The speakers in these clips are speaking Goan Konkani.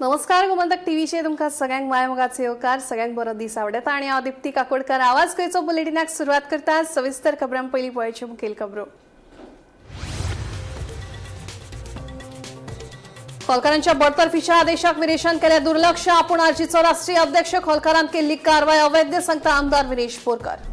नमस्कार, गोमंतक टीव्हीचेर तुमकां सगळ्यांक मायमोगाचो येवकार. सगळ्यांक बरो दीस आवडटा आनी हांव दीप्ती काकोडकर. आवाज गोंयचो बुलेटिनाक सुरवात करता. सविस्तर खबरां. पयलीं पळोवच्यो मुखेल खबरो. खोलकारांच्या बडतर्फीच्या आदेशाक विरेशान केल्या दुर्लक्ष. आपूण आरजीचो राष्ट्रीय अध्यक्ष, खोलकारान केल्ली कारवाय अवैध, सांगता आमदार विरेश बोरकर.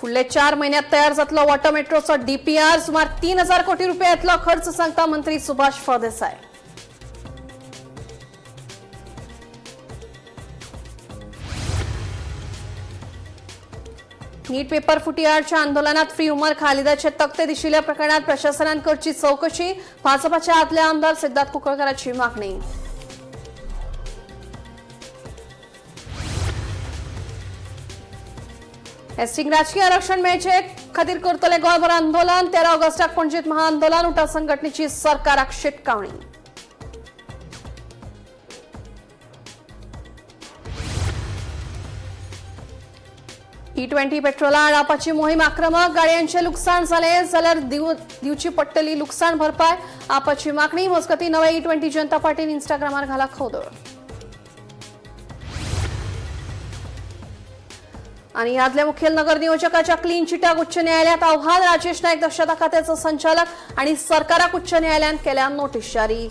फुडले 4 म्हयन्यात तयार जातलो वॉटर मेट्रोचो डीपीआर. सुमार 3000 कोटी रुपया येतलो खर्च, सांगता मंत्री सुभाष फळदेसाय. नीट पेपर फुटीआडच्या आंदोलनात फ्री उमर खालिदाचे तक्ते दिशिल्ल्या प्रकरणात प्रशासनान करची चौकशी, भाजपाच्या आदल्या आमदार सिद्धार्थ कुंकळकराची मागणी. एसटीक राजकीय आरक्षण मेळचे खातीर करतले गोंयभर आंदोलन. 13 ऑगस्टाक पणजेत महाआंदोलन. उटा संघटनेची सरकाराक शिटकावणी. ई 20 पेट्रोला आडावपाची मोहीम आक्रमक. गाडयांचे लुकसाण जालें जाल्यार दिवची पडटली लुकसाण भरपाय, आपाची मागणी. मजगतीं, नवे ई 20 जनता पार्टीन इंस्टाग्रामार घाला खवदळ. आणि यातल्या मुखेल नगर नियोजकाच्या क्लीन चिटाक उच्च न्यायालयात आव्हान. राजेश नाईक दक्षता खात्याचा संचालक आणि सरकाराक उच्च न्यायालयान केल्या नोटीस जारी.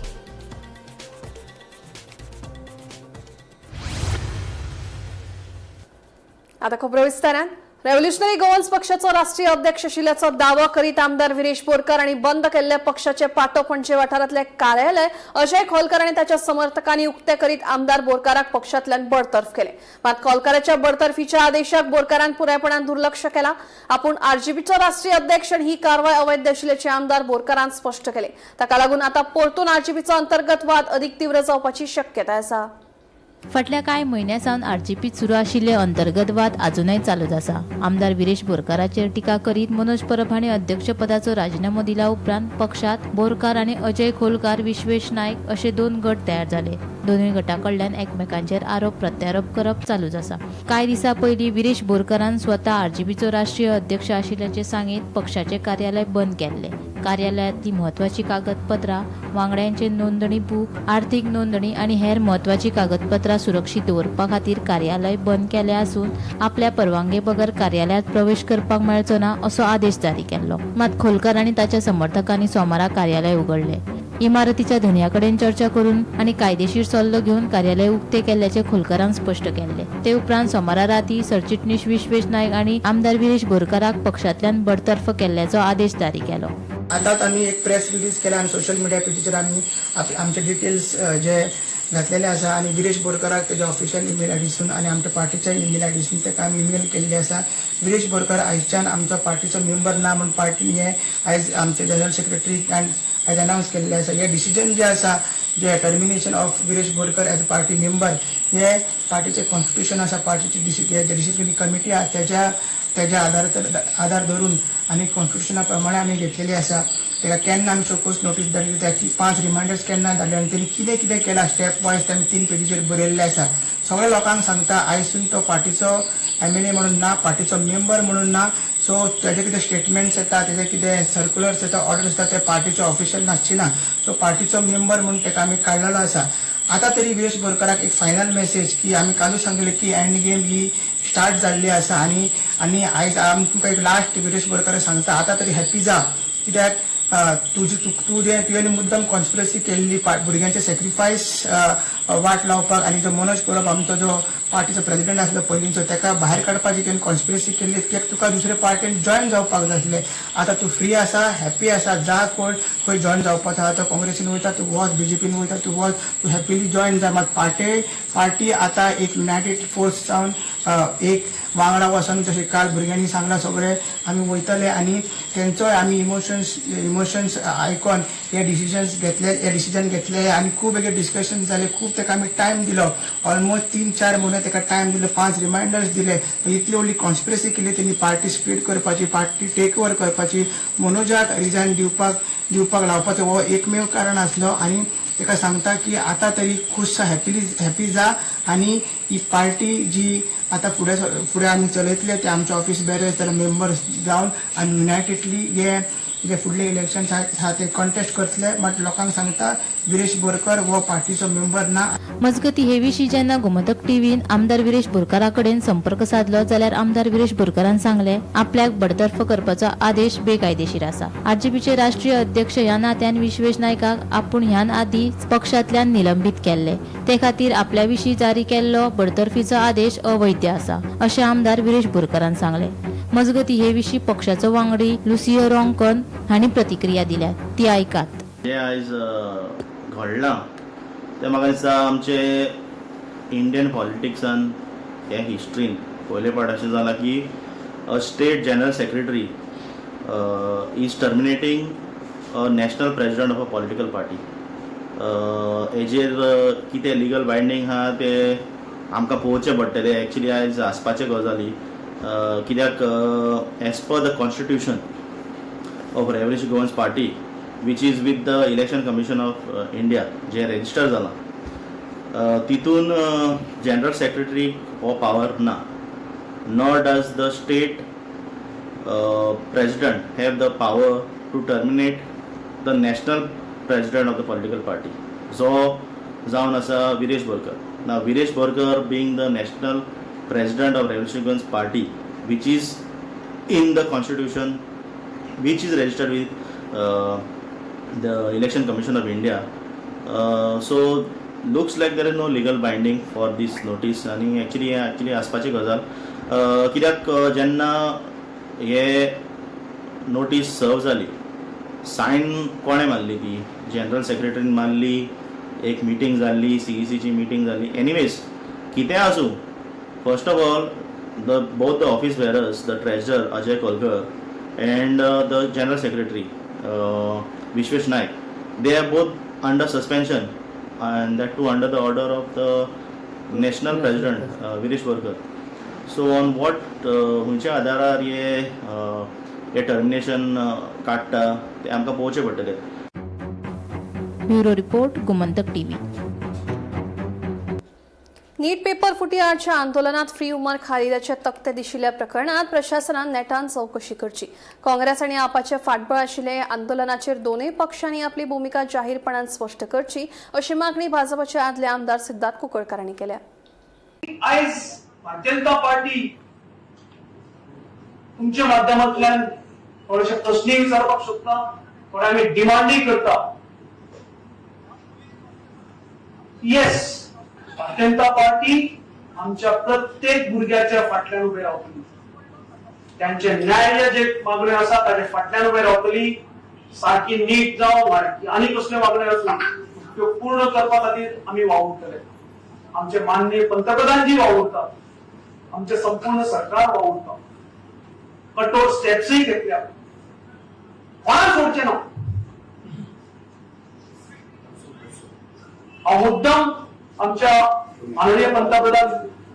आता खबरो विस्तारान. रेव्होल्युशनरी गोवन्स पक्षाचो राष्ट्रीय अध्यक्ष आशिल्ल्याचो दावो करीत आमदार विरेश बोरकर आनी बंद केल्ल्या पक्षाचे पाटो पणजे वाठारांतले कार्यालय अजय खोलकर आनी ताच्या समर्थकांनी उक्ते करीत आमदार बोरकाराक पक्षांतल्यान बडतर्फ केले. मात खोलकाराच्या बडतर्फीच्या आदेशाक बोरकारान पुरायपणान दुर्लक्ष केला. आपूण आरजीपीचो राष्ट्रीय अध्यक्ष आनी ही कारवाय अवैध आशिल्ल्याचे आमदार बोरकारान स्पश्ट केले. ताका लागून आता परतून आरजीपीचो अंतर्गत वाद अदीक तीव्र जावपाची शक्यताय आसा. फाटल्या कांय म्हयन्यां सावन आरजीपीत सुरू आशिल्ले अंतर्गत वाद अजुनय चालूच आसा. आमदार विरेश बोरकाराचेर टिका करीत मनोज परब हांणी अध्यक्षपदाचो राजिनामो दिल्या उपरांत पक्षात बोरकार आनी अजय खोलकार, विश्वेश नायक अशे दोन गट तयार जाले. दोनूय गटां कडल्यान एकमेकांचेर आरोप प्रत्यारोप करप चालूच आसा. कांय दिसां पयलीं विरेश बोरकारान स्वता आरजीपीचो राष्ट्रीय अध्यक्ष आशिल्ल्याचें सांगीत पक्षाचें कार्यालय बंद केल्लें. कार्यालयांतली म्हत्वाची कागदपत्रां, वांगड्यांचे नोंदणी बूक, आर्थीक नोंदणी आनी हेर म्हत्वाची कागदपत्रां सुरक्षीत दवरपा खातीर कार्यालय बंद केलें आसून आपल्या परवानगे बगर कार्यालयांत प्रवेश करपाक मेळचो ना असो आदेश जारी केल्लो. मात खोलकर आनी ताच्या समर्थकांनी सोमारा कार्यालय उगडलें. इमारतीच्या धनया कडेन चर्चा करून आनी कायदेशीर सल्लो घेवन कार्यालय उक्ते केल्ल्याचें खोलकरान स्पश्ट केल्लें. ते उपरांत सोमारा राती सरचिटणीस विश्वेश नायक आनी आमदार विरेश बोरकाराक पक्षांतल्यान बडतर्फ केल्ल्याचो आदेश जारी केलो. आतांच आमी एक प्रेस रिलीज केला आनी सोशल मिडिया पेजीचेर आमी आमचे डिटेल्स जे घातलेले आसा आनी विरेश बोरकराक तेज्या ऑफिशियल इमेल आयडीसून आनी आमच्या पार्टीच्या इमेल आयडीसून ताका आमी इमेल केल्ली आसा. विरेश बोरकर आयच्यान आमचो पार्टीचो मेंबर ना म्हूण पार्टीन हे आयज आमचे जनरल सेक्रेटरी आयज अनावन्स केल्ले आसा. हे डिसिजन जे आसा, जे termination of Viresh Borkar as a party member, हे पार्टीचे कॉन्स्टिट्युशन आसा, पार्टीची डिसिप्लिनरी कमिटी आसा, तेज्या तेज्या आधार धरून आनी कॉन्स्टिट्युशना प्रमाणे आमी घेतलेली आसा. ताका केन्ना आमी शोकोज नोटीस धाडली, त्याची 5 रिमायंडर्स केन्ना धाडले आनी तेणी कितें कितें केलां स्टेप वायज ते आमी 3 पेजीचेर बरयल्लें आसा. सगळ्या लोकांक सांगता, आयजसून तो पार्टीचो एमएलए म्हणून ना, पार्टीचो मेंबर म्हणून ना. सो तेजे कितें स्टेटमेंट्स येता, तेजे कितें सर्कुलर्स येता, ऑर्डर्स येता, ते पार्टीचे ऑफिशियल नासची ना. सो पार्टीचो मेंबर म्हणून ताका आमी काडलेलो आसा. आतां तरी विरेश बोरकाराक एक फायनल मेसेज की आमी कालूच सांगलें की एंड गेम ही स्टार्ट जाल्ली आसा आनी आनी आयज आमी तुमकां एक लास्ट विरेश बोरकाराक सांगता, आतां तरी हॅपी जा. कित्याक तुजी तूं जें तुवें मुद्दम कॉन्स्पिरसी केल्ली भुरग्यांचे सॅक्रिफायस वाट लावपाक आनी जो मनोज परब आमचो जो पार्टीचो प्रेसिडेंट आसलो पयलींचो, ताका भायर काडपाची तुवें कॉन्स्पिरसी केल्ली, कित्याक तुका दुसरे पार्टीन जॉयन जावपाक जाय आसलें. आतां तूं फ्री आसा, हॅपी आसा, जा. कोण खंय जॉयन जावपाचो आसा तो काँग्रेसीन वयता तूं वच, बीजेपीन वयता तूं वच, तूं हॅपीली जॉयन जा. मात पार्टी आतां एक युनायटेड फोर्स जावन एक वांगडा वचोन, जशें काल भुरग्यांनी सांगलां, सगळे आमी वयतले आनी तेंचोय आमी इमोशन्स आयकोन हे डिसिजन्स घेतले, हे डिसिजन घेतले. आनी खूब एक डिस्कशन जाले, खूब ताका आमी टायम दिलो, ऑलमोस्ट 3-4 म्हयने ताका टायम दिलो, 5 रिमायंडर्स दिले. इतली व्हडली कॉन्स्पिरसी केली तेणी पार्टी स्प्लीट करपाची, पार्टी टेक ओवर करपाची, मनोजाक रिजायन दिवपाक लावपाचो हो एकमेव कारण आसलो. आनी ताका सांगता की आतां तरी खुश, हॅपी जा आनी ही पार्टी जी आतां फुडें फुडें आमी चलयतले ते आमचे ऑफिस बेरर्स तर मेंबर्स जावन आमी युनायटेडली हे जे फुडले इलेक्शन आहा ते कॉन्टेस्ट करतले. बट लोकांक सांगता, विरेश बोरकर हो पार्टीचो मेंबर ना. मजगती, हे विशीं जेन्ना गोमंतक टीव्हीन आमदार विरेश बोरकारा कडेन संपर्क सादलो जाल्यार आमदार विरेश बोरकारान सांगले, आपल्याक बडतर्फ करपाचो आदेश बेकायदेशीर आसा. आरजीपीचे राष्ट्रीय अध्यक्ष ह्या नात्यान विश्वेश नायकाक आपूण ह्यान आदी पक्षांतल्यान निलंबीत केल्ले, ते खातीर आपल्या विशीं जारी केल्लो बडतर्फीचो आदेश अवैध आसा, अशें आमदार विरेश बोरकारान सांगले. मजगती, हे विशीं पक्षाचो वांगडी लुसियो रोंकन हांणी प्रतिक्रिया दिल्या, ती आयकात. जें आयज घडलां तें म्हाका दिसता आमचे इंडियन पॉलिटिक्सान हे हिस्ट्रीन पयले फावट अशें जालां की a state general secretary is terminating a national president of a political party. हेजेर कितें लिगल बायंडींग आहा तें आमकां पळोवचें पडटलें. एक्चुली आयज हांसपाचे गजाली, कित्याक as per the constitution of Revolutionary Goans Party, which is with the Election Commission of India, J register जाला, तितून जनरल सेक्रेटरी हो पावर ना, nor does the state president have the power to terminate the national president of the political party, जो जावन आसा विरेश बोरकर. ना Viresh Borkar being the national president of Revolutionary Goans Party, which is in the constitution, which is registered with the Election Commission of India. So looks like there is no legal binding for this notice. आणि एक्चुली हें एक्चुली हांसपाची गजाल, कित्याक जेन्ना हे नोटीस सर्व जाली, सायन कोणें मारली? ती जनरल सेक्रेटरीन मारली. एक मिटींग जाल्ली, सीईसीची मिटींग जाली. एनिवेज, कितेंय आसूं, first of all, the both the office bearers, the treasurer Ajay Kholkar and the general secretary Vishwesh Naik, they are both under suspension, and that too under the order of the national president Viresh Borkar. So on what, खंयच्या आदारार हे टर्मिनेशन काडटा तें आमकां पळोवचें पडटलें. Bureau report, Gomantak TV. नीट पेपर फुटी आडच्या आंदोलनात फ्री उमर खालिदाचे तक्ते दिशिल्ल्या प्रकरणात प्रशासनान नेटान चवकशी करची. काँग्रेस आनी आपाचे फाटबळ आशिल्ले आंदोलनाचेर दोनूय पक्षांनी आपली भुमिका जाहीरपणान स्पश्ट करची, अशी मागणी भाजपाचे आदले आमदार सिद्धार्थ कुंकळकार हांणी केल्या. आयज भारतीय जनता पार्टी तुमच्या माध्यमांतल्यान थोडेशे प्रश्नय विचारपाक सोदता, थोडे आमी डिमांडय करता. येस, भारतीय जनता पार्टी आमच्या प्रत्येक भुरग्याच्या फाटल्यान उबे रावतली. त्यांचे न्याय जे मागण्यो आसा ताच्या फाटल्यान उबे रावतली. सारकी नीट जावं, आनी कसल्यो मागण्यो आसूं, त्यो पूर्ण करपा खातीर आमी वावुरतले. आमचे माननीय पंतप्रधानजी वावुरतात, आमचे संपूर्ण सरकार वावुरता. कठोर स्टेप्सय घेतल्या. कोणाक सोडचे ना. हांव मुद्दम आमच्या माननीय पंतप्रधान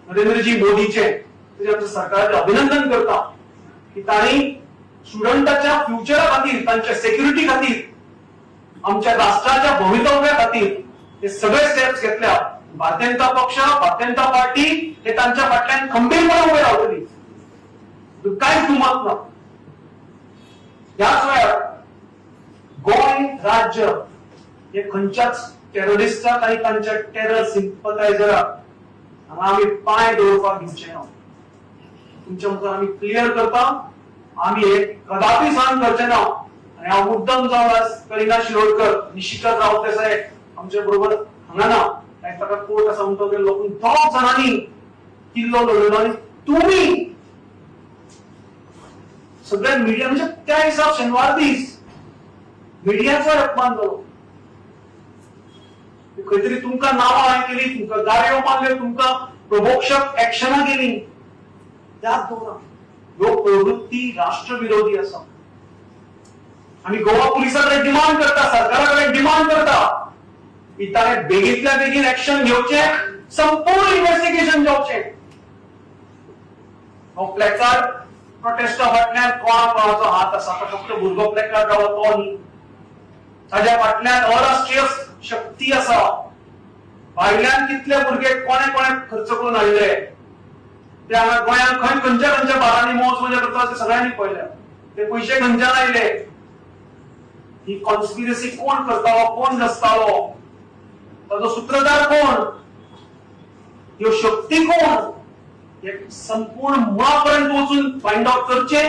नरेंद्रजी मोदीचे तशें आमच्या सरकाराचे अभिनंदन करता की तांणी स्टुडंटाच्या फ्युचरा खातीर, तांच्या सेक्युरिटी खातीर, आमच्या राष्ट्राच्या भवितव्या खातीर हे सगळे स्टेप्स घेतल्या. भारतीय जनता पक्ष, भारतीय जनता पार्टी हे तांच्या फाटल्यान खंबीरपणे उबे रावतली, कांयच दुमत ना. ह्याच वेळार गोंय राज्य हे खंयच्याच टेररिस्टाक आनी तांच्या टेरर सिम्पथायझराक हांगा आमी पांय दवरपाक दिवचे ना. तुमच्या मुखार आमी क्लियर करता, आमी हे कदापी सहन करचे ना. आनी हांव मुद्दम जावन आज करिना शिरोडकर, निशिकर रावत देसाय आमच्या बरोबर हांगा ना, ताका कोर्ट आसा म्हणटकीर गेल्लो, पूण दोग जाणांनी किल्लो लढयलो. आनी तुमी सगळ्या मिडिया, म्हणजे त्या दिसा शेनवार दीस मिडियाचो अपमान जालो. खंय तरी तुमकां नांवां हांवें केली, तुमकां गाळयो मारल्यो, तुमकां प्रभोक्षक एक्शनां केली. याद दवरा, ह्यो प्रवृत्ती राष्ट्रविरोधी आसा. आमी गोवा पुलिसां कडेन डिमांड करता, सरकारा कडेन डिमांड करता की ताणें बेगींतल्या बेगीन एक्शन घेवचें, संपूर्ण इन्व्हेस्टिगेशन जावचें. हो प्लेकार्ड प्रोटेस्टा फाटल्यान कोणा कोणाचो हात आसा? तो फक्त भुरगो प्लेकार्ड रावलो तो न्ही, ताज्या फाटल्यान अराष्ट्रीय शक्ती आसा. भायल्यान कितले भुरगे कोणे कोणे खर्च करून हाडले. ते हांगा गोंयांत खंय खंयच्या खंयच्या बारांनी मौज मजा करता ते सगळ्यांनी पळयल्या. ते पयशे खंयच्यान आयले, ही कॉन्स्पिरसी कोण करतालो, कोण रचतालो, ताजो सुत्रधार कोण, ह्यो शक्ती कोण, हे संपूर्ण मुळापर्यंत वचून फायंड आउट करचे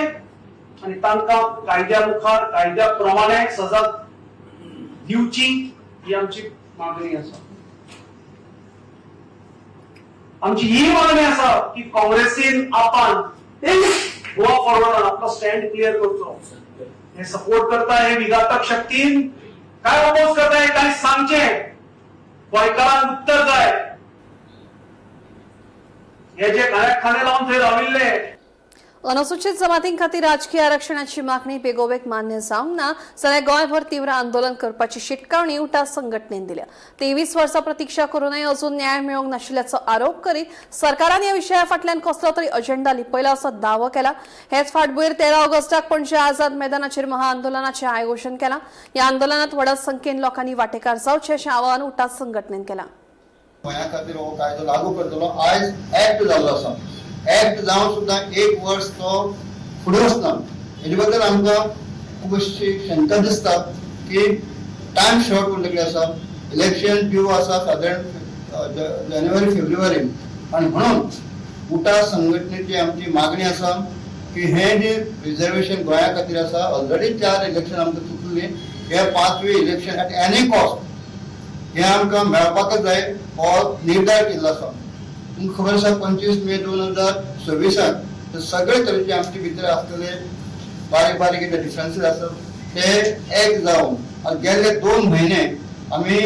आणि तांकां कायद्या मुखार कायद्या प्रमाणे सजा दिवची ही आमची मागणी आसा. आमची ही मागणी आसा की काँग्रेसीन आपण गोवा फॉरवर्डान आपलो स्टँड क्लियर करचो. हे सपोर्ट करता हे विघातक शक्तीन काय अपोज करता हे तांणी सांगचे, गोंयकारांक उत्तर जाय. हे जे खाण्याक खाणे लावन थंय राविल्ले. अनुसूचित जमातीं खातीर राजकीय आरक्षणाची मागणी बेगोबेग मान्य जावंक ना जाल्यार गोंयभर तीव्र आंदोलन करपाची शिटकावणी उटा संघटनेन दिल्या. 23 वर्सां प्रतिक्षा करूनय अजून न्याय मेळोवंक नाशिल्ल्याचो आरोप करीत सरकारान ह्या विशया फाटल्यान कसलो तरी अजेंडा लिपयला असो दावो केला. हेच फाटभूंयेर 13 ऑगस्टाक पणजे आझाद मैदानाचेर महाआंदोलनाचें आयोजन केलां. ह्या आंदोलनात व्हडा संख्येन लोकांनी वांटेकार जावचे अशें आवाहन उटा संघटनेन केलां. गोंया खातीर हो कायदो लागू करतलो. आयज एक्ट जाल्लो आसा. एक्ट जावन सुद्दां एक वर्स तो फुडें वचना, हेजे बद्दल आमकां खूब अशी शंका दिसता की टायम शॉर्ट उरलेली आसा. इलेक्शन ड्यू आसा सादारण जानेवारी फेब्रुवारीन, आनी म्हणून उटा संघटनेची आमची मागणी आसा की हें जें रिजर्वेशन गोंया खातीर आसा, ऑलरेडी 4 इलेक्शन आमकां चुकली, हे 5वें इलेक्शन एट एनी कॉस्ट हे आमकां मेळपाकच जाय हो निर्धार केल्लो आसा. तुमकां खबर आसा, 25 मे 2026 सगळे तरेचे आमचे भितर आसलेले बारीक बारीक जे डिफरन्सीस आसात ते एक जावन गेल्ले 2 म्हयने आमी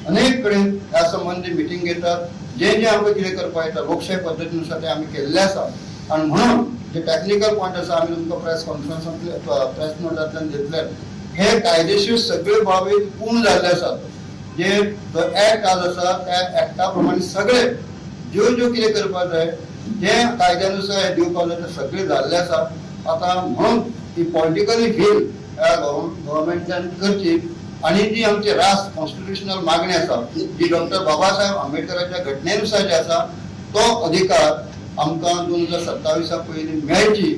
अनेक कडेन ह्या संबंदी मिटींग घेतात. जे जे आमकां कितें करपाक येता लोकशाय पद्दतीनुसार ते आमी केल्ले आसा. आनी म्हणून जे टॅक्निकल पॉयंट आसा आमी तुमकां प्रेस कॉन्फरन्सांतले प्रेस नोटांतल्यान दितले. हे कायदेशीर सगळे बाबी पूर्ण जाल्ले आसात. जे एक्ट आज आसा त्या एक्टा प्रमाणे सगळे ज्यो ज्यो कितें करपाक जाय जे कायद्यानुसार हे दिवपाक जाय ते सगळे जाल्ले आसा. आतां म्हणून ही पॉलिटिकली व्हील ह्या गव्हर्मेंटान करची आनी जी आमची राष्ट्र कॉन्स्टिट्युशनल मागणी आसा जी डॉक्टर बाबासाहेब आंबेडकराच्या घटनेनुसार जी आसा तो अधिकार आमकां 2027 पयलीं मेळची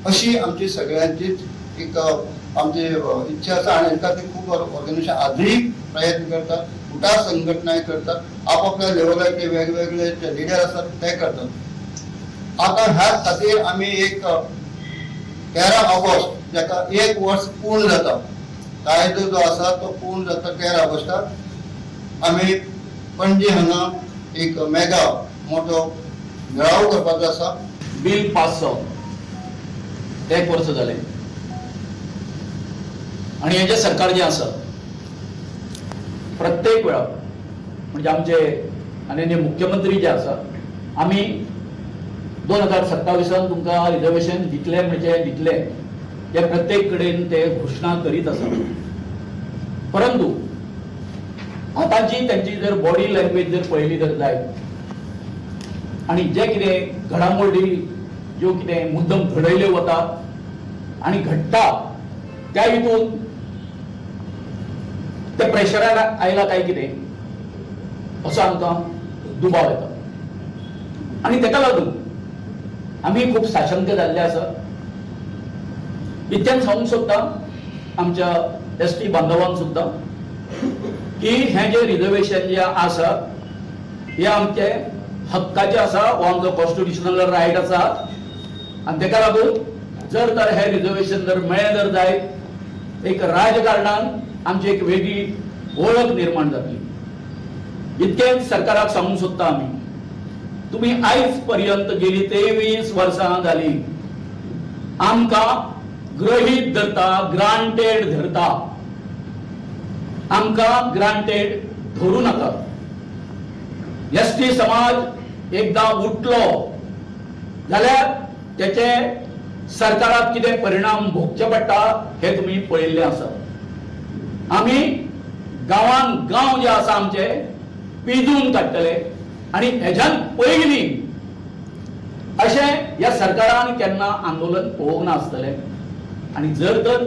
अशी आमची सगळ्यांचीच एक आमची इच्छा आसा. आनी हेका खातीर खूब ऑर्गनायझेशन आजूय प्रयत्न करतात, उटा संघटनाय करतात, आपापल्या लेवलाचे वेगवेगळे जे लिडर आसात ते करतात. आतां ह्या खातीर आमी एक 13 ऑगस्ट जाका 1 वर्स पूर्ण जाता, कायदो जो आसा तो पूर्ण जाता 13 ऑगस्टाक आमी पणजे हांगा एक मेगा मोठो मेळावो करपाचो आसा. बील पास जावन 1 वर्स जालें आनी हेजें सरकार जें आसा प्रत्येक वेळा म्हणजे आमचे माननीय मुख्यमंत्री जे आसा, आमी 2027 तुमकां रिजर्वेशन दितले म्हणजे दितले हे प्रत्येक कडेन ते घोशणा करीत आसा. परंतु आतांची त्यांची जर बॉडी लँग्वेज जर पळयली जर जायत आनी जे कितें घडामोडी ज्यो कितें मुद्दम घडयल्यो वता आनी घडटा त्या हितून ते प्रेशराक आयला काय कितें असो आमकां दुबाव येता आनी तेका लागून आमी खूब साशंक जाल्ले आसा. इतल्यान सांगूंक सोदता आमच्या एस टी बांधवांक सुद्दां की हें जें रिजर्वेशन जें आसा हें आमचें हक्काचें आसा, हो आमचो कॉन्स्टिट्युशनल रायट आसा आनी तेका लागून जर तर हें रिजर्वेशन जर मेळ्ळें जर जायत एक राजकारणान आमची एक वेगळी वळख निर्माण जातली. इतकेंच सरकाराक सांगूंक सोदता आमी, तुमी आयज पर्यंत गेली 23 वर्सां जाली आमकां गृहीत धरता, ग्रांटेड धरता, आमकां ग्रांटेड धरू नाका. एस टी समाज एकदां उठलो जाल्यार तेचे सरकाराक कितें परिणाम भोगचे पडटा हे तुमी पळयल्ले आसा. आमी गांवान गांव जे आसा आमचे पिजून काडटले आनी हेज्यान पयलीं अशें ह्या सरकारान केन्ना आंदोलन पळोवंक ना आसतलें. आनी जर तर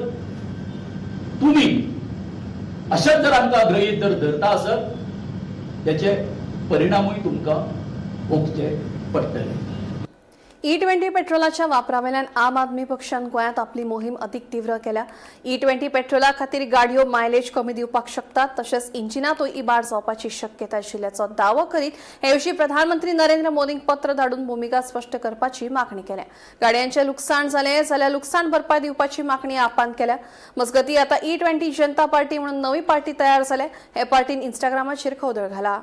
तुमी अशेंच जर आमकां गृहीत जर धरता आसत तेचे परिणामूय तुमकां भोगचे पडटले. ई-20 पेट्रोलाच्या वापरावेल्यान आम आदमी पक्षान गोंयांत आपली मोहीम अदीक तीव्र केल्या. ई-20 पेट्रोला खातीर गाडयो मायलेज कमी दिवपाक शकतात, तशेंच इंजिनांतूय इबाड जावपाची शक्यताय आशिल्ल्याचो दावो करीत हे विशीं प्रधानमंत्री नरेंद्र मोदींक पत्र धाडून भुमिका स्पश्ट करपाची मागणी केल्या. गाडयांचें लुकसाण जालें जाल्यार लुकसाण भरपाय दिवपाची मागणी आपान केल्या. मजगतीं आतां ई-20 जनता पार्टी म्हणून नवी पार्टी तयार जाल्या. हे पार्टीन इंस्टाग्रामाचेर खवदळ घाला.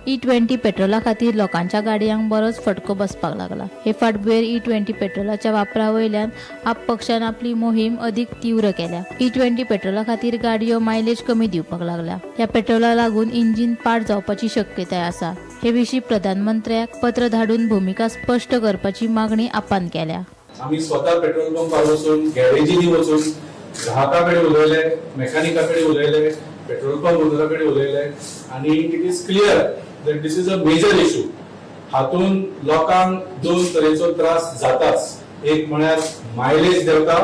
ई-20 पेट्रोला खातीर लोकांच्या गाडयांक बरोच फटको बसपाक लागला. हे फाटभुंयेर ई-20 पेट्रोलाच्या वापरा वयल्यान आप पक्षान आपली मोहीम अदीक तीव्र केल्या. ई-20 पेट्रोला खातीर गाडयो मायलेज कमी दिवपाक लागल्या. ह्या पेट्रोला लागून इंजिन पाड जावपाची शक्यताय आसा. हे विशीं प्रधानमंत्र्याक पत्र धाडून भुमिका स्पश्ट करपाची मागणी आपान केल्या. आमी स्वता पेट्रोल पंपार वचून, गॅरेजींनी वचून ग्राहका कडेन उलयले, मेकॅनिका कडेन उलयले, पेट्रोल पंप ओनरा कडेन उलयले आनी it is clear that this is a major issue. हातून लोकांक दोन तरेचो त्रास जाताच. एक म्हळ्यार मायलेज देंवता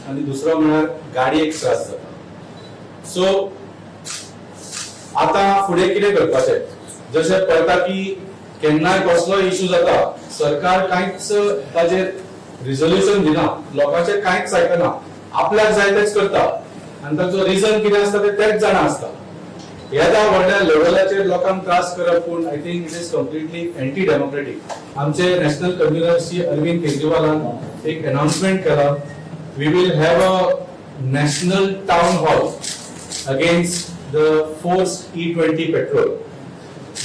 आनी दुसरो म्हळ्यार गाडयेक त्रास जाता. सो आतां फुडें कितें करपाचें? जशें पळयता की केन्नाय कसलोय इशू जाता, सरकार कांयच ताजेर रिजोल्युशन दिना, लोकांचें कांयच आयकना, आपल्याक जाय तेच करता आनी ताचो रिजन कितें आसता तें तेच जाणा आसता. येद्या व्हडल्या लेवलाचेर लोकांक त्रास करप पूण I think it is completely anti democratic. आमचे नॅशनल कन्व्हिनर श्री अरविंद केजरीवालान एक अनाउन्समेंट केला, we will have a national town hall against the forced E20 petrol.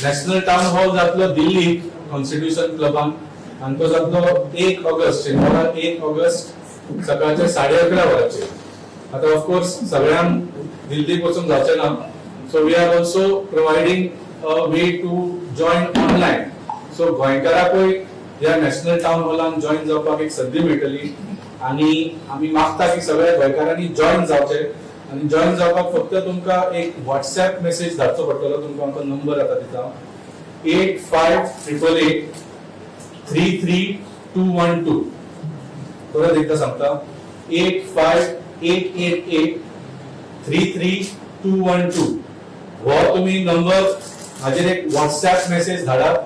National town hall जातलो दिल्लीक कॉन्स्टिट्युशन क्लबान आनी तो जातलो 1 ऑगस्ट, शेनवारा 1 ऑगस्ट सकाळच्या 11:30 वरांचेर. आतां ऑफकोर्स सगळ्यांक दिल्लीक वचूंक जावचें ना, so we are also providing a way to join online. So गोंयकाराकूय ह्या नॅशनल टावन हॉलान जॉयन जावपाक एक संदी मेळटली आनी आमी मागता की सगळ्या गोंयकारांनी जॉयन जावचें. आनी जॉयन जावपाक फक्त तुमकां एक व्हॉट्सॅप मेसेज धाडचो पडटलो. तुमकां आमकां नंबर आतां दिता, 8588833212. परत एकदा सांगता, 8588833212. हो तुमी नंबर हाजेर एक व्हॉट्सॅप मेसेज धाडात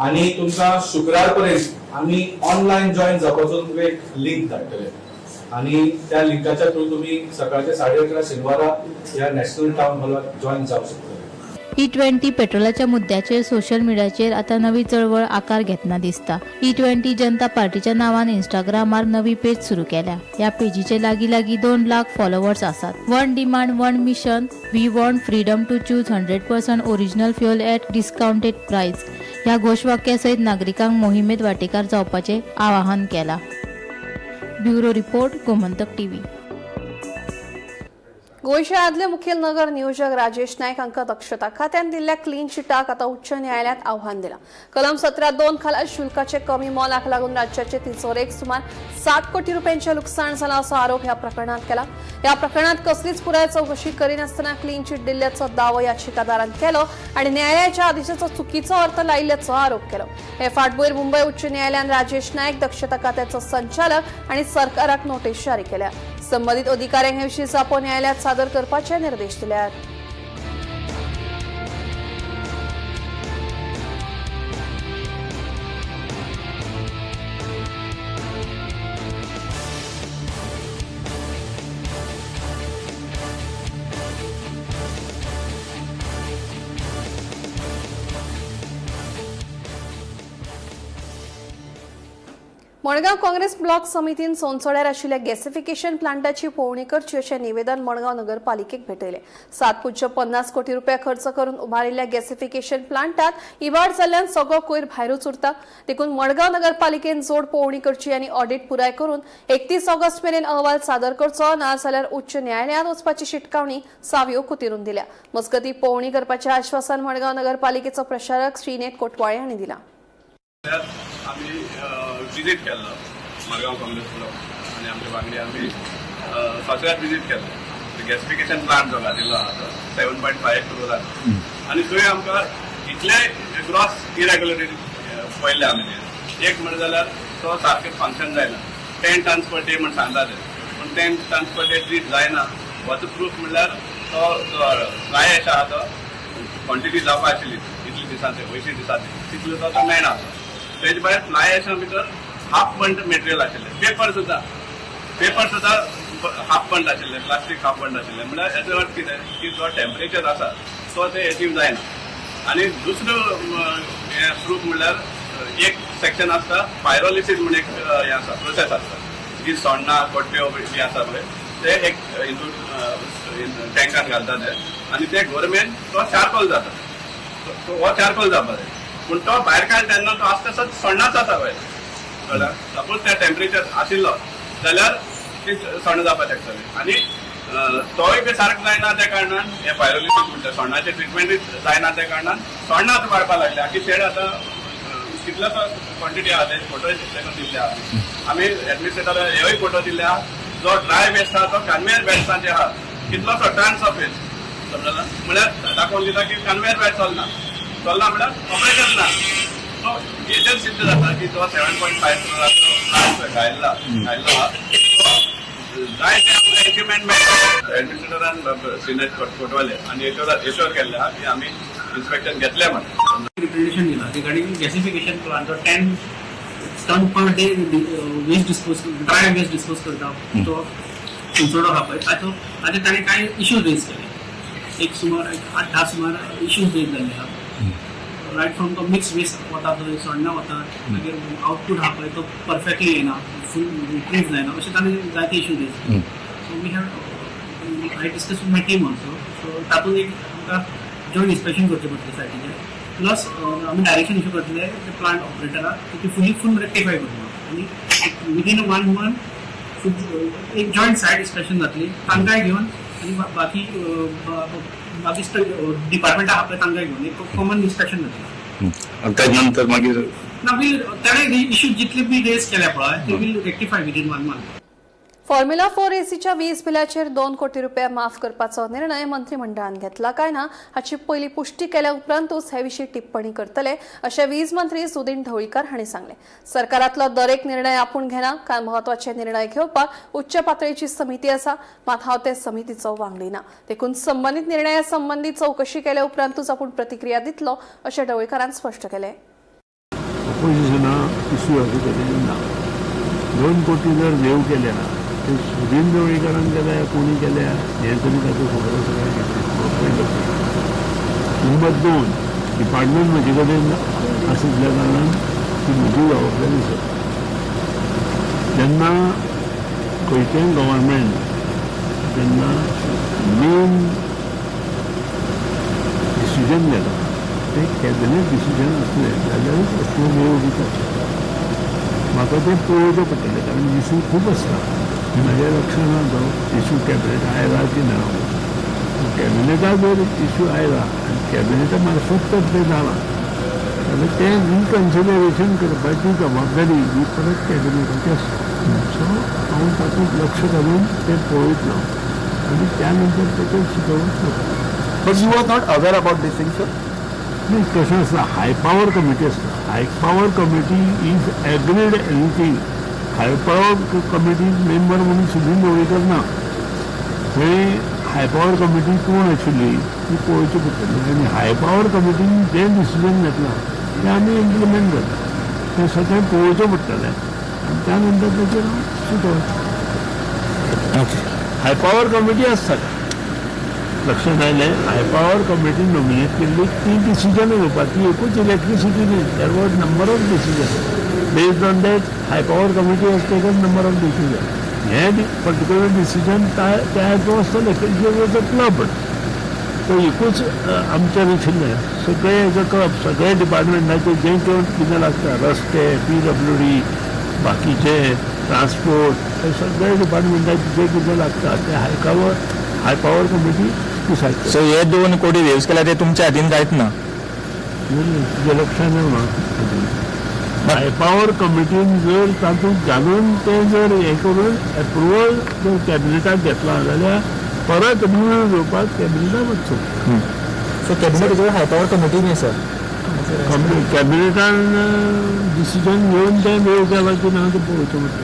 आनी तुमकां शुक्रार पर्यंत आमी ऑनलायन जॉयन जावपाचो तुमकां एक लिंक धाडटले आनी त्या लिंकाच्या थ्रू तुमी सकाळच्या 11:30 शेनवारा ह्या नॅशनल टावन हॉलाक जॉयन जावंक शकतले. ई-20 पेट्रोलाच्या मुद्द्याचेर सोशल मिडियाचेर आतां नवी चळवळ आकार घेतना दिसता. ई-20 जनता पार्टीच्या नांवान इंस्टाग्रामार नवी पेज सुरू केल्या. ह्या पेजीचे लागीं लागीं 2 लाख फॉलोवर्स आसात. "One demand, one mission, we want freedom to choose 100% original fuel at discounted price" ह्या घोशवाक्या सयत नागरिकांक मोहिमेत वांटेकार जावपाचें आवाहन केलां. Bureau report, Gomantak TV. गोंयचे आदले मुखेल नगर नियोजक राजेश नायक हांकां दक्षता खात्यान दिल्ल्या क्लीन चिटाक आतां उच्च न्यायालयांत आव्हान दिलां. कलम 17(2) खाला शुल्काचे कमी मोलाक लागून राज्याचे तिजोरेक सुमार 60 कोटी रुपयांचें लुकसाण जालां असो आरोप ह्या प्रकरणांत केला. ह्या प्रकरणांत कसलीच पुराय चवकशी करिनासतना क्लीन चिट दिल्ल्याचो दावो याचिकादारान केलो आनी न्यायालयाच्या आदेशाचो चुकीचो अर्थ लायिल्ल्याचो आरोप केलो. हे फाटभूंयेर मुंबय उच्च न्यायालयान राजेश नायक, दक्षता खात्याचो संचालक आनी सरकाराक नोटीस जारी केल्या. संबंदीत अधिकाऱ्यांक हे विशीं जापो न्यायालयात सादर करपाचे निर्देश दिल्यात. मडगांव काँग्रेस ब्लॉक समितीन सोनसोड्यार आशिल्ल्या गॅसिफिकेशन प्लांटाची पळोवणी करची अशें निवेदन मडगांव नगरपालिकेक भेटयलें. 7.50 कोटी रुपया खर्च करून उबारिल्ल्या गॅसिफिकेशन प्लांटात इबाड जाल्ल्यान सगळो कोयर भायरूच उरता. देखून मडगांव नगरपालिकेन जोड पळोवणी करची आनी ऑडिट पुराय करून 31 ऑगस्ट मेरेन अहवाल सादर करचो, नाजाल्यार उच्च न्यायालयांत वचपाची शिटकावणी सावियो कुतिरून दिल्या. मजगतीं, पळोवणी करपाचें आश्वासन मडगांव नगरपालिकेचो प्रशासक श्रीनेत कोटवाळे हांणी दिलां. आमी विजीट केल्लो मडगांव काँग्रेस क्लब आनी आमचे वांगडी आमी सगळ्यात विजीट केल्लो गॅसिफिकेशन प्लांट जो घातिल्लो आहा तो 7.5 क्रोरान आनी थंय आमकां इतले ग्रॉस इरेग्युलरिटी पळयल्ले आमी. ते एक म्हणलें जाल्यार तो सारकें फंक्शन जायना. 10 टन्स पर डे म्हण सांगता ते, पूण 10 टन्स पर डे ट्रीट जायना. हो प्रूफ म्हणल्यार तो फ्लाय एश आहा तो क्वॉन्टिटी जावपा आशिल्ली इतले दिसांचे, 80 दिसांचे, तितलो तो मेळना. तेजे भायर फ्लाय एशा भितर हाफ बंट मटेरियल आशिल्लें, पेपर सुद्दां, पेपर सुद्दां हाफ बंट आशिल्ले, प्लास्टीक हाफ बंट आशिल्लें. म्हणल्यार हेजो अर्थ कितें की जो टेम्परेचर आसा तो ते एचीव जायना. आनी दुसरो हें प्रूफ म्हणल्यार एक सेक्शन आसता पायरोलिसीस म्हूण एक हें आसा, प्रोसेस आसता जी सोण्णां कोट्ट्यो बी आसा पळय ते एक हितून टँकान घालता ते आनी ते गोरमेंट तो चारकोल जाता. तो हो चारकोल जावपा जाय, पूण तो भायर काडटा तेन्ना तो आसता तसोच सोण्णाच आसा भायर, कळ्ळें? सपोज त्या टेम्परेचर आशिल्लो जाल्यार ती सोण्णां जावपाक शकतली. आनी तोय बी सारको जायना त्या कारणान हे पायरोलिसीस म्हणटा सोण्णाचें ट्रिटमेंटूय जायना त्या कारणान सोण्णां आतां वाडपाक लागली. आखी शेड आतां कितलोसो क्वॉन्टिटी आहा ते फोटो ताका दिल्ले आहा आमी एडमिनिस्ट्रेटरा, हेवूय फोटो दिल्ले आहा. जो ड्राय वेस्ट आहा तो कन्वेयर बेल्टांचे आहा, कितलोसो टन्स ऑफ वेस्ट, समजला? म्हळ्यार दाखोवन दिता की कन्वेयर बेल्ट चलना, चलना म्हळ्यार ऑपरेशन ना. सो हेजेर सिद्ध जाता की तो 7.5 क्रोराचो प्लांट घायल्ला घायल्लो आहा तो जाय ते आमकां एचिवमेंट मेळटा. एडमिनिस्ट्रेटरान सिनेट कोटवाले आनी एश्योर केल्लें आहा की आमी इन्स्पेक्शन घेतलें म्हणून. रिप्रेझेंटेशन दिला रिगार्डिंग गॅसिफिकेशन प्लांट, जो 10 ton per day waste dispose, dry waste dispose करता तो चिंचोडो आहा पळय, ताचो ताचे ताणें कांय इश्यूज रेज केले. एक सुमार एक 8-10 सुमार इश्यूज रेज जाल्ले आहा, रायट फ्रॉम तो मिक्स वेस्ट वता थंय, सोडणा वता, मागीर आउटपूट आहा पळय तो परफेक्टली येना, फूल इम्प्रूव जायना, अशें ताणें जायते इश्यूज रेज केले. So we have I discuss with my team also, so तातूंत एक आमकां जॉयंट इन्स्पेक्शन करचें पडटलें सायटीचें, प्लस आमी डायरेक्शन इशू करतले ते प्लांट ऑपरेटराक की ती फुली फूल रेक्टिफाय करून आनी विदीन वन मंथ एक जॉयंट सायट इन्स्पेक्शन जातली तांकांय घेवन आनी बाकी बाकी डिपार्टमेंट आहा पळय तांकांय घेवन एक कॉमन इन्स्पेक्शन जातली. ताजे नंतर मागीर ना, वील ताणें इश्यू जितले बी रेज केल्या पळय ते we'll rectify within one month. Formula 4 एसीच्या वीज बिलाचेर 2 कोटी रुपया माफ करपाचो निर्णय मंत्रिमंडळान घेतला काय ना हाची पयली पुष्टी केल्या उपरांतूच हे विशीं टिप्पणी करतले अशें वीज मंत्री सुदीन ढवळीकर हांणी सांगलें. सरकारातलो दरेक निर्णय आपूण घेना. कांय म्हत्वाचे निर्णय घेवपाक उच्च पातळीची समिती आसा, मात हांव ते समितीचो वांगडी ना. देखून संबंदीत निर्णया संबंदी चवकशी केल्या उपरांतूच आपूण प्रतिक्रिया दितलो अशें ढवळीकरान स्पश्ट केलें. ऑपोजिशना इश्यू अशें तरेन ना. 2 कोटी जर वेव केल्या ते सुदीन ढवळीकरान केल्या, कोणी केल्या हें तरी ताचो खबर आसा काय कितें? पयलो नंबर दोन, डिपार्टमेंट म्हजे कडेन आशिल्ल्या कारणान ती म्हजी जबाबदारी आसा. जेन्ना खंयचेंय गव्हर्मेंट जेन्ना मेन डिसिजन घेता ते कॅबिनेट डिसिजन आसलें जाल्यारूच असले वेव दितात. म्हाका तें पळोवचें पडटलें, कारण इशू खूब आसता. म्हज्या लक्षांत ना तो इशू कॅबिनेट आयला की ना. कॅबिनेटा जर इशू आयला आनी कॅबिनेटा मार्फत तर तें जालां जाल्यार तें रिकन्सिडरेशन करपाची जबाबदारी ही परत कॅबिनेटाची आसता. सो हांव तातूंत लक्ष घालून तें पळयतलो आनी त्या नंतर तेचेर सुचोवप करतलो. But you are not aware about this thing, sir? नाही, कशें आसता, हाय पावर कमिटी आसता. High power committee if agreed anything, high power committee member म्हणून सुदीन ढवळीकर ना. थंय हाय पावर कमिटी कोण आशिल्ली ती पळोवची पडटली आनी हाय पावर कमिटीन जें डिसिजन घेतलां तें आमी इम्प्लिमेंट करता. तें सगळें पळोवचें पडटलें आनी त्या नंतर तेचेर हांव सुचोवचें. हाय पावर कमिटी आसता, लक्षात आयलें? हाय पॉवर कमिटी नॉमिनेट केल्ली ती डिसिजन घेवपाक. ती एकूच इलेक्ट्रिसिटी न्ही, there was number of decision. Based on that, high power committee has taken number of decision. हें पर्टिक्युलर डिसिजन त्या हातूंत आसतलें. वॉज अ क्लब, तो एकूच आमचें नाशिल्लें, सगळे एज अ क्लब सगळे डिपार्टमेंटाचे जें कितें लागता, रस्ते, पीडब्ल्यूडी, बाकीचे ट्रान्सपोर्ट, हे सगळे डिपार्टमेंटाचे जे कितें लागता ते high power committee decide. So हे 2 कोटी वेव्स केल्या ते तुमच्या हातीन कांयच ना? तुज्या लक्षात येवना. हाय पॉवर कमिटीन जर तातूंत घालून तें जर हें करून एप्रुवल जर कॅबिनेटाक घेतला जाल्यार परत रिव्यू घेवपाक कॅबिनेटाक वचचो. So cabinet high power committee न्ही सर? कॅबिनेटान डिसिजन घेवन तें वेव केलां की ना तें पळोवचें पडटा.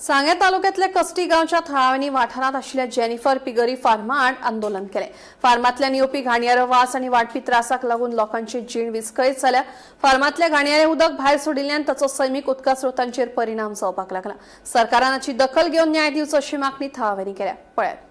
सांगें तालुक्यांतल्या कस्टी गांवच्या थळाव्यांनी वाठारांत आशिल्ल्या जेनिफर पिगरी फार्मा आड आंदोलन केलें. फार्मांतल्यान येवपी घाणयारो वास आनी वाडपी त्रासाक लागून लोकांची जीण विस्कळीत जाल्या. फार्मांतल्या घाणयारें उदक भायर सोडिल्ल्यान ताचो सैमीक उदका स्रोतांचेर परिणाम जावपाक लागला. सरकारान हाची दखल घेवन न्याय दिवचो अशी मागणी थळाव्यांनी केल्या. पळयात.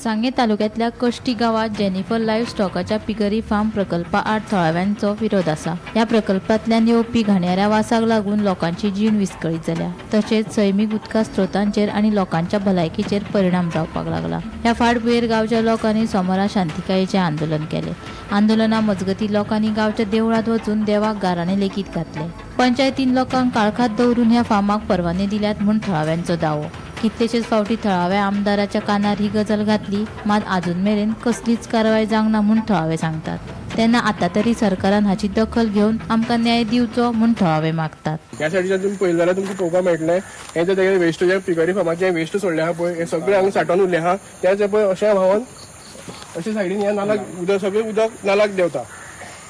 सांगें तालुक्यांतल्या कश्टी गांवांत जेनिफर लायव्ह स्टॉकाच्या पिगरी फार्म प्रकल्पा आड थळाव्यांचो विरोध आसा. ह्या प्रकल्पांतल्यान येवपी घाणयाऱ्या वासाक लागून लोकांची जीण विस्कळीत जाल्या. तशेंच सैमीक उदका स्रोतांचेर आनी लोकांच्या भलायकीचेर परिणाम जावपाक लागला. ह्या फाटभुंयेर गांवच्या लोकांनी सोमारा शांतिकायेचें आंदोलन केलें. आंदोलना मजगतीं लोकांनी गांवच्या देवळांत वचून देवाक गाराणें लेगीत घातलें. पंचायतीन लोकांक काळखांत दवरून ह्या फार्माक परवाने दिल्यात म्हूण थळाव्यांचो दावो. कितलेशेच फावटी थळाव्या आमदाराच्या कानार ही गजाल घातली, मात आजून मेरेन कसलीच कारवाय जावंक ना म्हूण थळावे सांगतात. तेन्ना आतां तरी सरकारान हाची दखल घेवन आमकां न्याय दिवचो म्हूण थळावे मागतात. ह्या सायडीच्यान तुमी पळयलें जाल्यार तुमकां पळोवपाक मेळटलें, हें जें तेगेलें वेस्ट जें पिगरी फार्माचें वेस्ट सोडलें आहा पळय, हें सगळें हांगा सांठोवन उरलें आहा. तें जें पळय अशें व्हांवन अशें सायडीन ह्या नालाक उदक सगळें उदक नालाक देंवता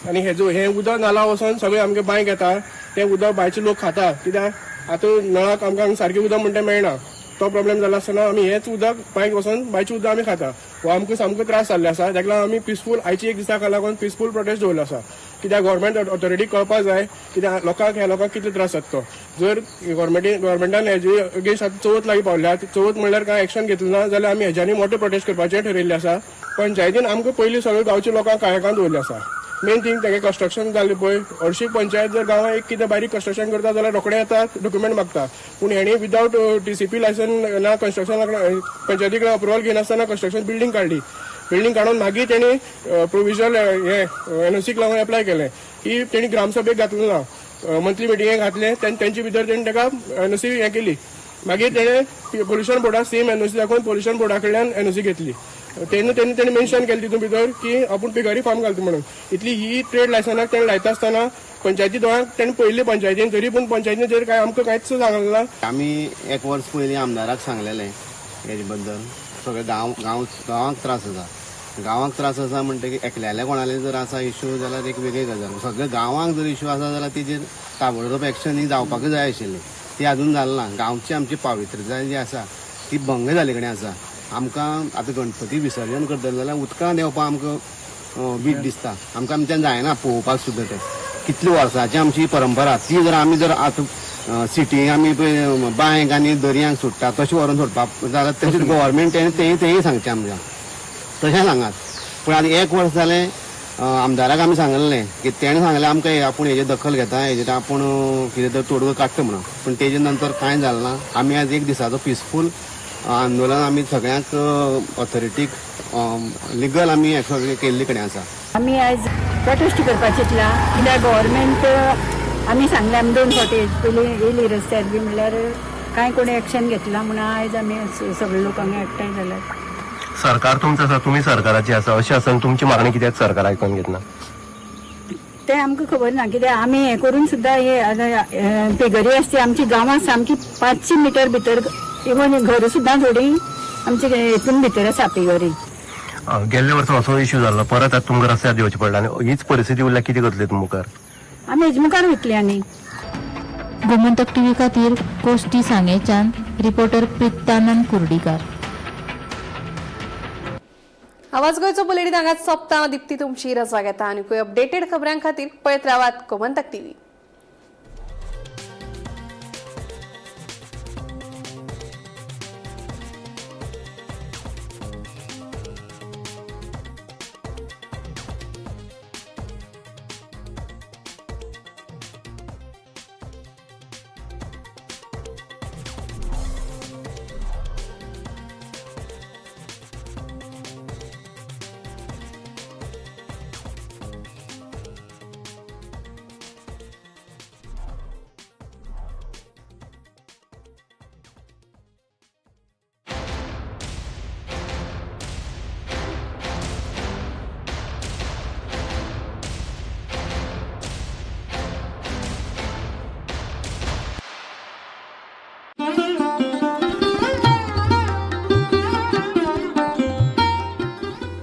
आनी हेजो हें उदक नाला वचोन सगळें आमगे बांयक येता. तें उदक बांयचे लोक खाता, कित्याक आतां नळाक आमकां हांगा सारकें उदक म्हणटा मेळना. तो प्रॉब्लेम जाला आसतना आमी हेंच उदक बांयक वचोन बांयचें उदक आमी खाता. हो आमकां सामको त्रास जाल्ले आसा. ताका लागून आमी पिसफूल आयची एक दिसाक लागून पिसफूल प्रोटेस्ट दवरलो आसा, कित्याक गव्हर्मेंट ऑथॉरिटी कळपाक जाय कित्याक लोकांक ह्या लोकांक कितले त्रास जाता तो. जर गव्हर्मेंटान हेजे अगेन्स्ट आतां चवथ लागीं पावल्या, चवथ म्हणल्यार कांय एक्शन घेतलें ना जाल्यार आमी हेज्यानी मोठे प्रोटेस्ट करपाचें ठरयल्लें आसा. पंचायतीन आमकां पयलीं सगळे गांवच्या लोकांक काळखांत दवरलें आसा. मेन थींग तेगे कन्स्ट्रक्शन जालें पळय, हरशीं पंचायत जर गांवांत एक कितें बारीक कन्स्ट्रक्शन करता जाल्यार रोखडे येतात डॉक्युमेंट मागता, पूण हेणी विदावट TCP licence ना कन्स्ट्रक्शन पंचायती कडेन अप्रुवल घेनासतना कन्स्ट्रक्शन बिल्डींग काडली. बिल्डींग काडून मागीर तेणी प्रोविजनल हें एनओसीक लागून एप्लाय केलें की तेणी ग्रामसभेक घातलें ना, मंथली मिटिंगेक घातलें, तेंचे भितर तेणी ताका एनओसी हें केली. मागीर तेणें पोल्युशन बोर्डाक सेम एनओसी दाखोवन पोल्युशन बोर्डा कडल्यान एनओसी घेतली. तेन्ना तेणी तेणी मेन्शन केलें तितून भितर की आपूण पिगरी फार्म घालता म्हणून. इतली ही ट्रेड लायसनाक तेणें लायता आसतना पंचायती दोळ्यांक तेणें पळयल्ली पंचायतीन, तरी पूण पंचायतीन जर कांय आमकां कांयच सांगलें ना. आमी एक वर्स पयलीं आमदाराक सांगलेलें हेजे बद्दल, सगळे गांवांक त्रास आसा. गांवांक त्रास आसा म्हणटकीर एकल्याले कोणाले जर आसा इशू जाल्यार एक वेगळी गजाल, सगळे गांवांक जर इशू आसा जाल्यार तेजेर ताबडतोब एक्शन ही जावपाकूच जाय आशिल्ली, ती आजून जाली ना. गांवची आमची पावित्र्यताय जी आसा ती भंग जाल्ले कडेन आसा. आमकां आतां गणपती विसर्जन करतले जाल्यार उदकां देंवपाक आमकां वीट दिसता, आमकां आमच्यान जायना पळोवपाक सुद्दां. तें कितले वर्सांची आमची परंपरा, ती जर आमी जर आतां सिटी आमी पळय बांयक आनी दर्यांक सोडटा तशें व्हरून सोडपाक जाल्यार तशें गव्हर्मेंट तें तेंय सांगचें आमकां, तशें सांगात. पूण आतां एक वर्स जालें आमदाराक आमी सांगलें की तेणें सांगलें आमकां आपूण हेजेर दखल घेता, हेजेर आपूण कितें तरी तोडगो काडटा म्हणून, पूण तेजे नंतर कांय जालें ना. आमी आज एक दिसाचो पिसफूल आंदोलन आमी सगळ्यांक ऑथॉरिटीक लिगल आमी सगळें केल्ले कडेन आसा. आमी आयज प्रोटेस्ट करपाक चिंतला, कित्याक गव्हर्मेंट आमी सांगलें, आमी 2 फावटी पयलीं येयली रस्त्यार बी म्हणल्यार कांय कोणी एक्शन घेतला म्हणून आयज आमी सगळे लोक हांगा एकठांय जाल्यात. सरकार तुमचं आसा, तुमी सरकाराची आसा, अशें आसतना तुमची मागणी कित्याक सरकार आयकून घेतना तें आमकां खबर ना. कित्याक आमी हें करून सुद्दां हे पिगरी आसती आमची गांवांत सामकी 500 मिटर भितर, इवन घर सुद्दां थोडी आमचे हेतून भितर आसा पिगरी. गेल्ल्या वर्सा असो इश्यू जाल्लो, परत आतां तुमकां रस्त्यार देंवचें पडलें आनी हीच परिस्थिती उरल्यार कितें करतले तुमी मुखार? आमी हेजे मुखार वयतली. आनी गोमंतक टीव्ही खातीर कोष्टी सांगेच्यान रिपोर्टर प्रितानंद कुर्डीकार. आवाज गोंयचो बुलेटीन हांगाच सोंपता. दीप्ती तुमची रजा घेता आनी अपडेटेड खबरां खातीर पळयत रावात गोमंतक टीव्ही.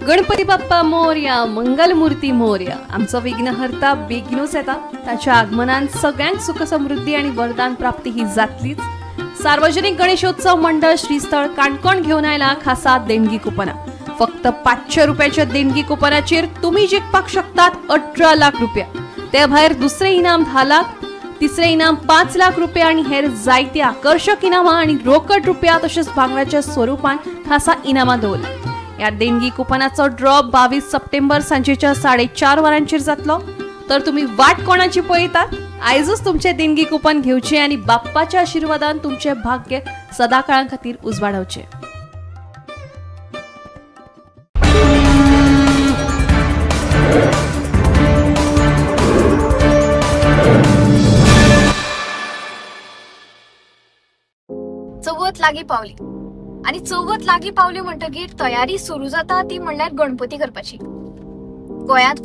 गणपती बाप्पा मोरया, मंगलमूर्ती मोरया. आमचो विघ्नहर्ता बेगीनूच येता. ताच्या आगमनान सगळ्यांक सुख समृद्धी आणि वरदान प्राप्ती ही जातलीच. सार्वजनिक गणेशोत्सव मंडळ श्रीस्थळ काणकोण घेवन आयला खासा देणगी कुपना. फक्त 500 रुपयाच्या देणगी कुपनाचेर तुम्ही जिखपाक शकतात 18 लाख रुपया. ते भायर दुसरे इनाम 10 लाख, तिसरे इनाम 5 लाख रुपया आणि हेर जायती आकर्षक इनामां आणि रोकड रुपया तसेच भांगराच्या स्वरूपान खासा इनामां दवरला. ह्या देणगी कुपनाचो ड्रॉ 22 सप्टेंबर सांजेच्या 4:30 वरांचेर जातलो. तर तुम्ही वाट कोणाची पळयतात? आयजूच तुमचे देणगी कुपन घेवचे आणि बाप्पाच्या आशीर्वादान तुमचे भाग्य सदाकाळा खातीर उजवाडावचे. चवथ लागीं पावली आनी चवथ लागीं पावली म्हणटकीर तयारी सुरू जाता ती म्हणल्यार गणपती करपाची. गोंयांत